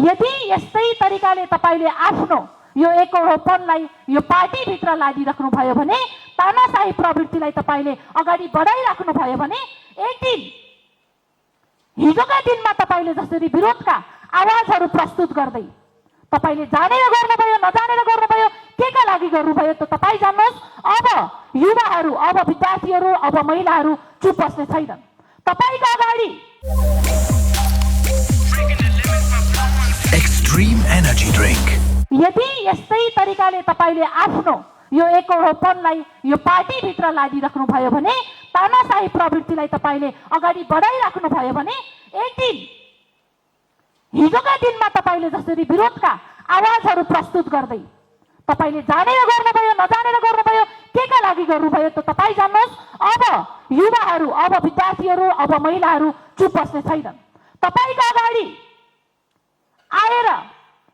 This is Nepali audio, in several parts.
यदि यस्तै तरिकाले तपाईले आफ्नो यो एकौरोपनलाई यो पार्टीभित्र लादिराख्नु भयो भने, तानाशाही प्रवृत्तिलाई तपाईले अगाडि बढाइराख्नु भयो भने, एक दिन हिजोका दिनमा तपाईले जसरी विरोधका आवाजहरू प्रस्तुत गर्दै तपाईले जानेर गर्नुभयो, नजानेर गर्नुभयो, केका लागि गर्नुभयो त तपाईँ जान्नुहोस्। अब युवाहरू, अब विद्यार्थीहरू, अब महिलाहरू चुप बस्ने छैनन्। तपाईको अगाडि एक्सट्रीम एनर्जी ड्रिंक। यदि यस्तै तरिकाले तपाईले आफ्नो यो एकौरोपनलाई यो पार्टीभित्र लादिराख्नु भयो भने, तानाशाही प्रवृत्तिलाई तपाईले अगाडि बढाइराख्नु भयो भने, एक दिन हिजोका दिनमा तपाईले जसरी विरोधका आवाजहरू प्रस्तुत गर्दै तपाईले जानेर गर्नुभयो, नजानेर गर्नुभयो, केका लागि गर्नुभयो त तपाईँ जान्नुहोस्। अब युवाहरू, अब विद्यार्थीहरू, अब महिलाहरू चुप बस्ने छैनन्। तपाईको अगाडि आएर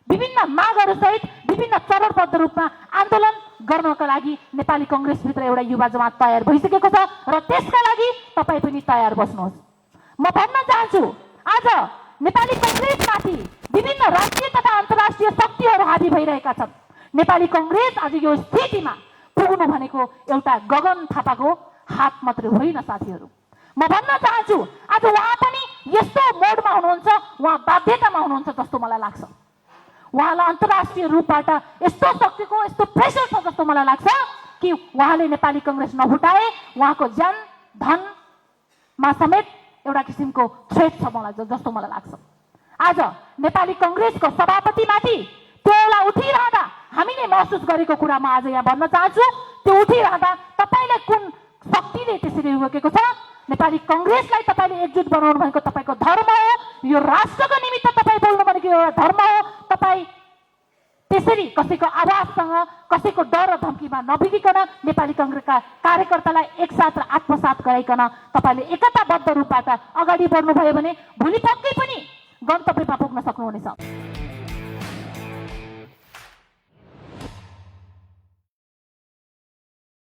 विभिन्न मागहरूसहित विभिन्न चरणबद्ध रूपमा आन्दोलन गर्नका लागि नेपाली कङ्ग्रेसभित्र एउटा युवा जमात तयार भइसकेको छ र त्यसका लागि तपाईँ पनि तयार बस्नुहोस्। म भन्न चाहन्छु, आज नेपाली कङ्ग्रेसमाथि विभिन्न राष्ट्रिय तथा अन्तर्राष्ट्रिय शक्तिहरू हावी भइरहेका छन्। नेपाली कङ्ग्रेस आज यो स्थितिमा पुग्नु भनेको एउटा गगन थापाको हात मात्रै होइन साथीहरू। म भन्न चाहन्छु, आज उहाँ पनि यस्तो मोडमा हुनुहुन्छ, उहाँ बाध्यतामा हुनुहुन्छ जस्तो मलाई लाग्छ। उहाँलाई अन्तर्राष्ट्रिय रूपबाट यस्तो शक्तिको यस्तो प्रेसर छ जस्तो मलाई लाग्छ कि उहाँले नेपाली कङ्ग्रेस नफुटाए उहाँको ज्यान धनमा समेत एउटा किसिमको थ्रेट छ मलाई जस्तो मलाई लाग्छ। आज नेपाली कङ्ग्रेसको सभापतिमाथि त्यो एउटा उठिरहँदा हामीले महसुस गरेको कुरा म आज यहाँ भन्न चाहन्छु। त्यो उठिरहँदा तपाईँलाई कुन शक्तिले त्यसरी रोकेको छ? नेपाली कङ्ग्रेसलाई तपाईँले एकजुट बनाउनु भनेको तपाईँको धर्म हो। यो राष्ट्रको निमित्त तपाईँ बोल्नु भनेको एउटा धर्म हो। तपाईँ त्यसरी कसैको आवाजसँग, कसैको डर र धम्कीमा नबिगिकन नेपाली कङ्ग्रेसका कार्यकर्तालाई एकसाथ र आत्मसात गराइकन तपाईँले एकताबद्ध रूपबाट अगाडि बढ्नुभयो भने भोलि पक्कै पनि गन्तव्यमा पुग्न सक्नुहुनेछ।